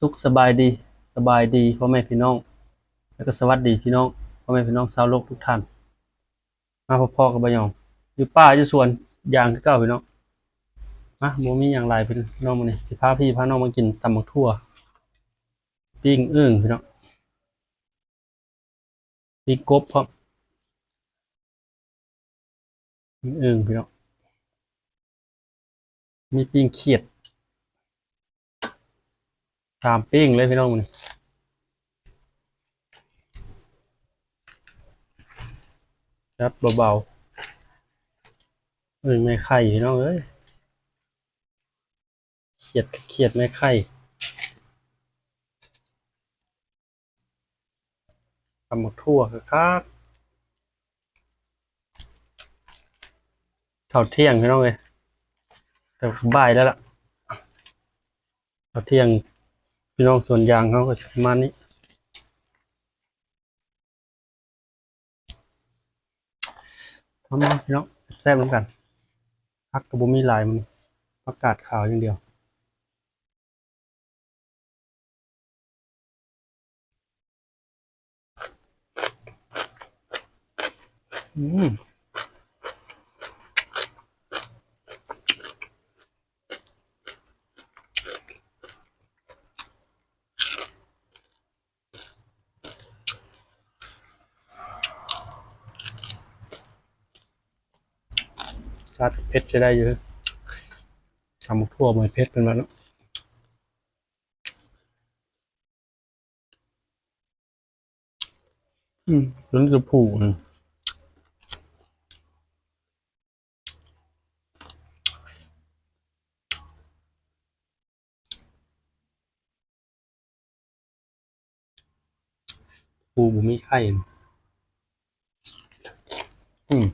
ສຸກສະບາຍດີ, ສະບາຍດີພໍ່ແມ່ພີ່ນ້ອງ ແລ້ວກໍສະຫວັດດີພີ່ນ້ອງ ພໍ່ແມ່ພີ່ນ້ອງຊາວໂລກທຸກທ່ານ. ມາພໍ້ໆກັບບ່າວຫຍອງ ຢູ່ປ່າຢູ່ສວນຢາງຄືເກົ່າພີ່ນ້ອງ. ມາ ບໍ່ມີຫຍັງຫຼາຍພີ່ນ້ອງ, ມື້ນີ້ຊິພາພີ່ພານ້ອງມາກິນຕຳບັກຖົ່ວ ປີ້ງອຶ່ງພີ່ນ້ອງ. ປີ້ງກົບພ້ອມ ປີ້ງອຶ່ງພີ່ນ້ອງ, ມີປີ້ງຂຽດ ສາມປີ້ງເລີຍພີ່ນ້ອງມື້ນີ້. ຈັດເບົາໆ ເອີຍ ແມ່ໄຂ່ພີ່ນ້ອງເອີຍ. ຂຽດ ຂຽດແມ່ໄຂ່ ຕຳບັກຖົ່ວຄັກໆ ເຂົ້າທ່ຽງພີ່ນ້ອງເອີຍ, ແຕ່ບ່າຍແລ້ວລະ ເຂົ້າທ່ຽງ. ພີ່ນ້ອງສວນຢາງເຮົາກໍປະມານນີ້. ມາໆ ພີ່ນ້ອງ ແຊບໆ ນຳກັນ. ຜັກກໍບໍ່ມີຫຼາຍມື້ນີ້ ຜັກກາດຂາວຢ່າງດຽວ. ອືມ. ລາດເຜັດໃຊ້ໄດ້ຢູ່, ຕຳບັກຖົ່ວບໍ່ເຜັດເພິ່ນວ່າເນາະ. ອືມ ຕົວນີ້ຕົວຜູ້ ອືມ. ຜູ້ບໍ່ມີໄຂ່ ອືມ.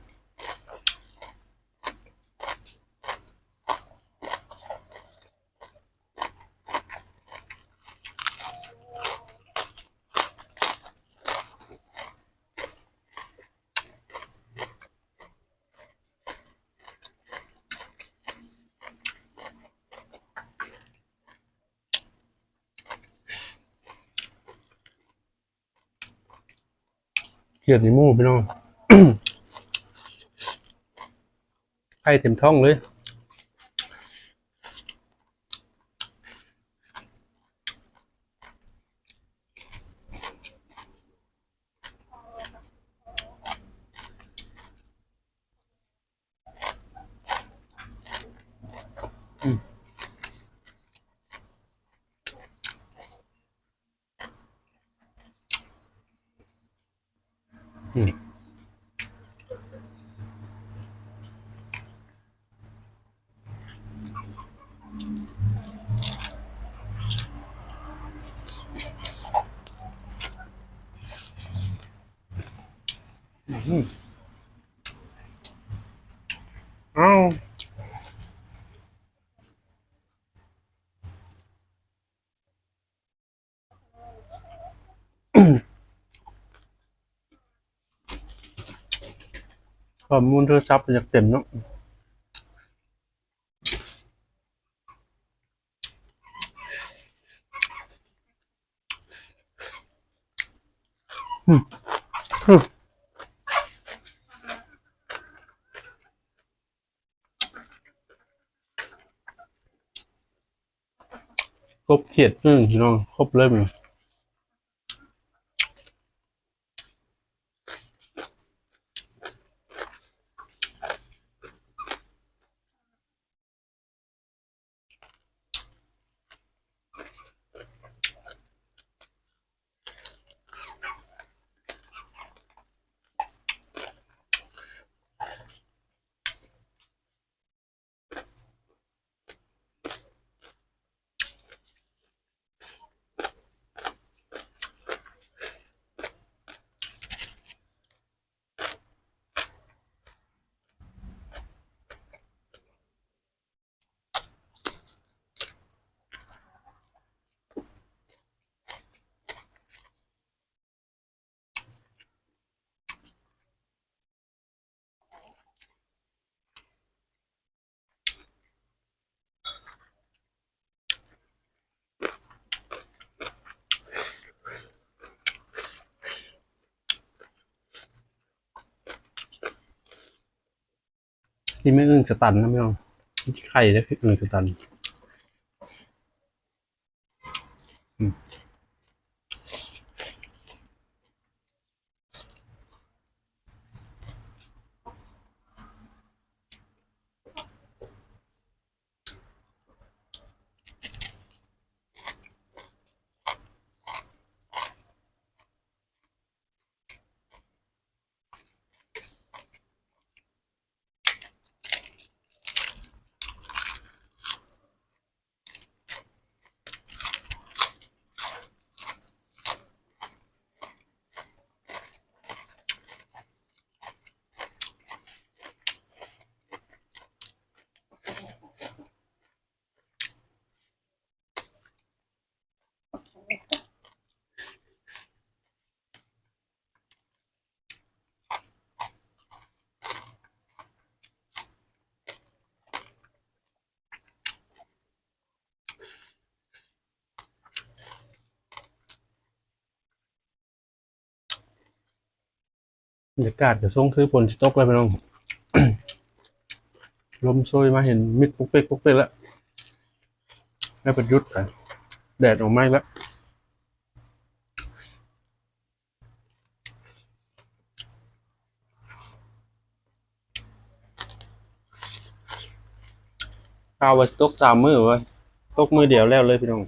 ຂຽດໃຫ້ໝູ່ພີ່ນ້ອງ ໄຂ່ເຕັມທ້ອງເລີຍ. ອືມ ອືມ. ອືມ ເອົ້າ. ຂໍ້ມູນໂທລະສັບມັນຢາກເຕັມເນາະ. ອືມ ອືມ. ກົບຂຽດ ອືມ ພີ່ນ້ອງ ຄົບເລີຍ. ອ ນີ້ແມ່ນອຶ່ງສະຕັນນະພີ່ນ້ອງ ໄຂ່ເດ້ ອຶ່ງສະຕັນ. ອືມ. ບັນຍາກາດກະຊົງຄືຝົນຊິຕົກແລ້ວພີ່ນ້ອງ ລົມໂຊຍມາເຫັນມິດປຸກເປັກປຸກເປັກແລ້ວ ແລ້ວກໍຢຸດໄປ ແດດອອກມາອີກແລ້ວ. ຂ່າວວ່າຊິຕົກສາມມື້ເວີ້ຍ ຕົກມື້ດຽວແລ້ວເລີຍພີ່ນ້ອງ.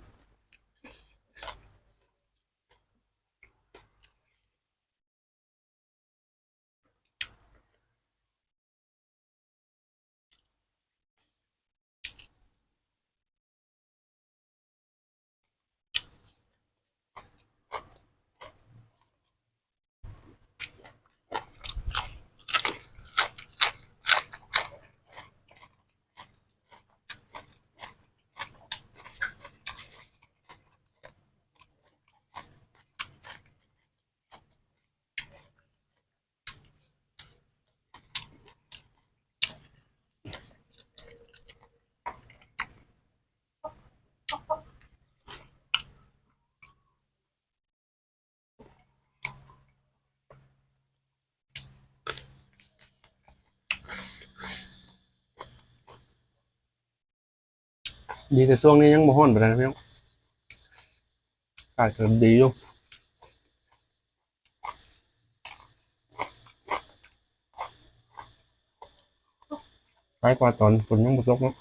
ດີແຕ່ຊ່ວງນີ້ຍັງບໍ່ຮ້ອນປານໃດນະພີ່ນ້ອງ ອາກາດກໍດີຢູ່. ຫຼາຍກວ່າຕອນຝົນຍັງບໍ່ຕົກເນາະ.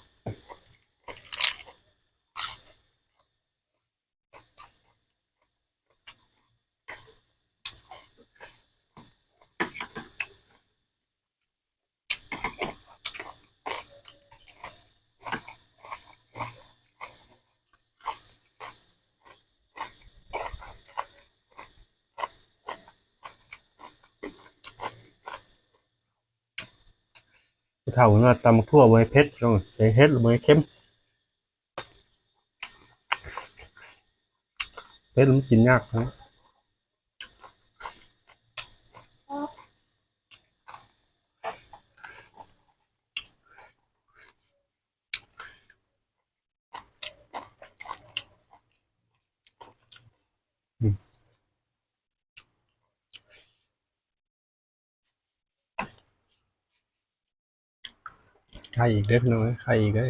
ຜູ້ເຖົ້າເພິ່ນວ່າຕຳບັກຖົ່ວບໍ່ໃຫ້ເຜັດ ຕ້ອງໃສ່ເຜັດ ແລ້ວບໍ່ໃຫ້ເຄັມ. ເຜັດມັນກິນຍາກນະ. ໄຂ່ອີກເດີ້ພີ່ນ້ອງເອີຍ ໄຂ່ອີກເດີ້. ອ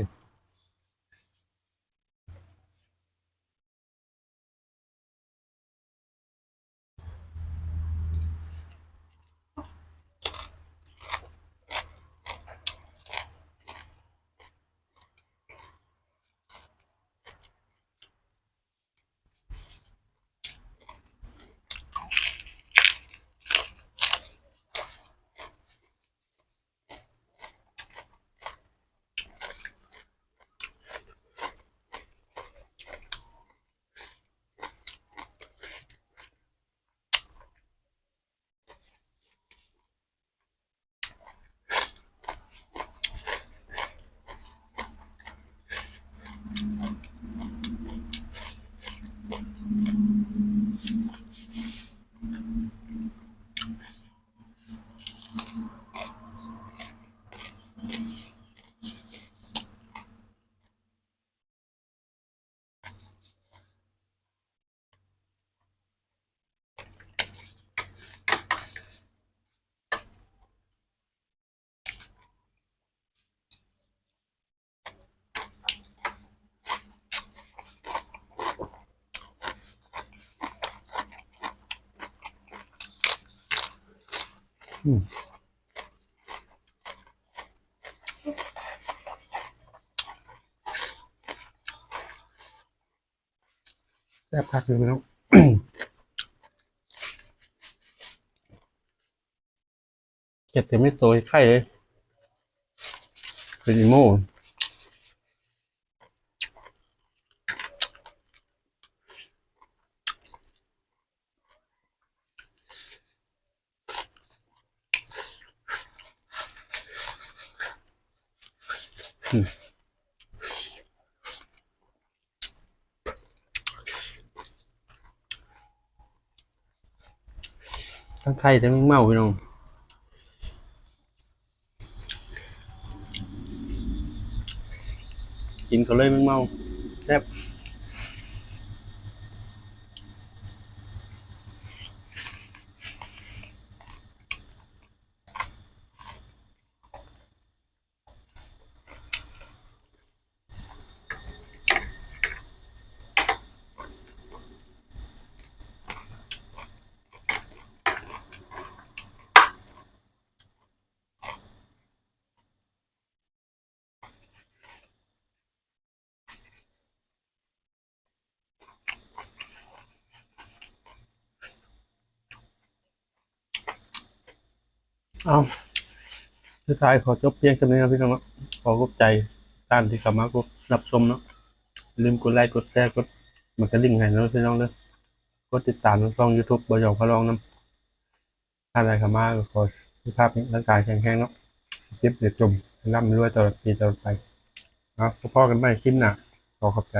ມ ແຊບຄັກຢູ່ພີ່ນ້ອງ. ເກັບແຕ່ເມັດໂຕໄຂ່ເລີຍ ເປັນອີໂມ. ທັງໄຂ່ທັງແມງເມົາພີ່ນ້ອງ ກິນເຂົ້າເລີຍແມງເມົາ ແຊບ. ເອົາ ສຸດທ້າຍຂໍຈົບພຽງສ່ຳນີ້ເນາະພີ່ນ້ອງເນາະ. ຂໍຂອບໃຈທ່ານທີ່ເຂົ້າມາກົດຮັບຊົມເນາະ. ຢ່າລືມກົດໄລ ກົດແຊ ກົດໝາກກະດິ່ງໃຫ້ເນາະພີ່ນ້ອງເດີ. ກົດຕິດຕາມທາງຊ່ອງ YouTube ບໍ່ຢອງພະລອງນຳ. ທ່ານໃດເຂົ້າມາກໍຂໍສຸຂະພາບຮ່າງກາຍແຂງແຮງເນາະ, ເຈັບຢ່າຈົມ, ໃຫ້ລ່ຳລວຍຕະຫຼອດປີຕະຫຼອດໄປ. ເອົາ ພໍ້ກັນໃໝ່ຄລິບໜ້າ. ຂໍຂອບໃຈ.